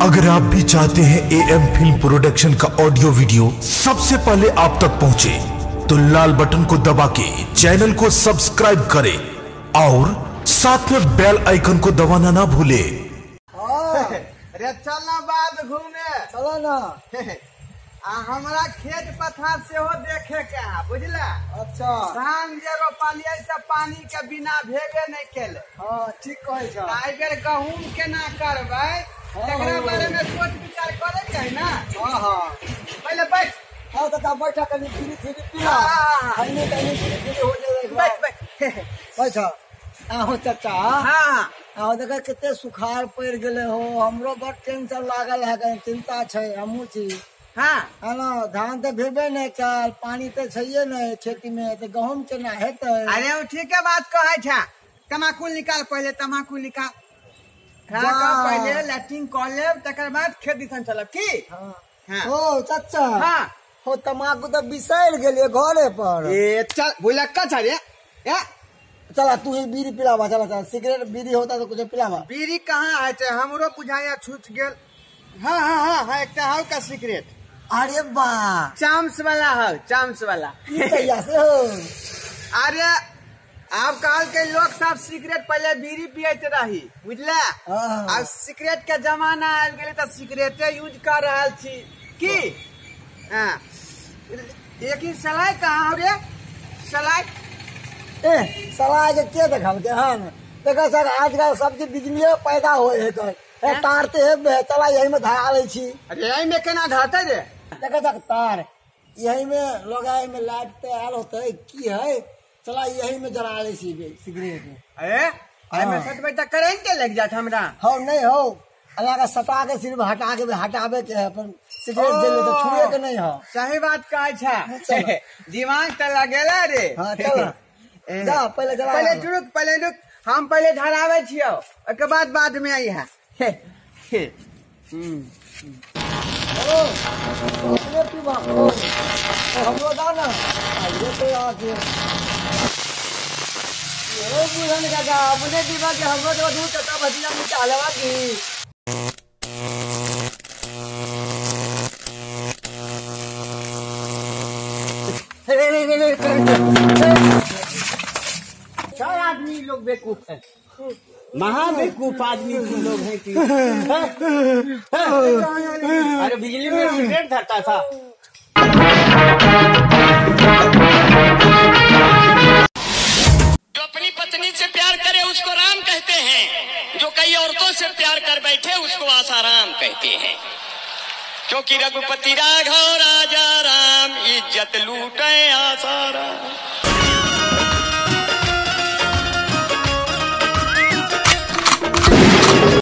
अगर आप भी चाहते हैं एएम फिल्म प्रोडक्शन का ऑडियो वीडियो सबसे पहले आप तक पहुंचे, तो लाल बटन को दबा के चैनल को सब्सक्राइब करें और साथ में बेल आइकन को दबाना ना भूले। अरे चल ना बाद घूमे चलो ना। आ हमरा खेत पथार सेहो देखे के है, बुझला। अच्छा, धान जे रोपलियै से पानी के बिना भेबे नहीं केले। हाँ ठीक कहै छ। एहि बेर गहूम केना करबै तकरा बारे में सोच विचार करे के है ना। हाँ हाँ, पहले बैठ। हाँ तो बैठा कनी फिरी फिरी पिला। कनी कनी फिरी फिरी हो जाए। बैठ बैठ बैठ। आहो चाचा। हाँ आहो, देख कते सुखार पड़ गेले हो। हमरो बड़ टेंशन लागल है, चिंता छै हमहूँ छी। हाँ है ना, धान तो भेबे नहीं कल, पानी तो छैये नहीं खेती में, तो गहूम केना हेतै। अरे वो ठीक है बात कहै छ। तमाकुल निकाल पहले, तमाकुल निकाल खा के पहले लैट्रिन कऽ लेब, तकर बाद खेत दिसन चलब की। हाँ। हाँ। ओ चाचा। हाँ हो, तमाकू तो बिसैर गेलियै घरे पर। ए चल भुलक्का छ रे। ए चला तू ही बीड़ी पिलावा। चला चला, सिगरेट बीड़ी होता तो कुछ पिलावा। बीड़ी कहाँ है छै, हमरो बुझाया छूट गेल। हाँ हाँ हाँ हाँ, एकटा हौ का सिगरेट। अरे वाह, चाम्स वाला हौ, चाम्स वाला। ई कहिया से हो? अरे आब कहल के लोग सब सिगरेट पहले बीड़ी पियत रही, बुझला। हाँ। आब सिगरेट के जमाना आबि गेलै तऽ सिगरेटे यूज कर रहल छी की। हाँ, लेकिन सलाइ कहाँ हौ रे? सलाइ ए सलाइ के के देखल के हन? देखा सर, आजकल सब्जी बिजलिए पैदा होय है कर। ए तार ते है, चला यही में धरा लै छी। अरे यही में केना धरतै रे? देखा सर, तार यही में लगाए में लाइट ते आयल होतै की है, चला यही में जरा लै छी सिगरेट। अरे एहि में सटबै तऽ करेंट लागि जात हमरा। हो नहीं हो, अल्लाह का सटा के सिर्फ हटा के हटाबे के है, अपन सिगरेट जले तो छुए के नहीं हो। सही बात कहै छ, दिमाग तऽ लगेला रे। हां चल जा, पहले जला। पहले रुक, पहले रुक, हम पहले धराबै छियौ, ओकर बाद बाद में आई है। ओ अपने पीबा, ओ हमरो दा ना। ये तो आके ओ बुझन काका अपने पीबा के हमरो तो दूध चटा भजिया में चालवा की। रे रे रे रे, चार आदमी लोग बेवकूफ है, महाबेवकूफ आदमी लोग हैं कि। अरे बिजली में सिगरेट धरता था। जो अपनी पत्नी से प्यार करे उसको राम कहते हैं, जो कई औरतों से प्यार कर बैठे उसको आसाराम कहते हैं। क्योंकि रघुपति राघव राजा राम, इज्जत लूटे आसाराम।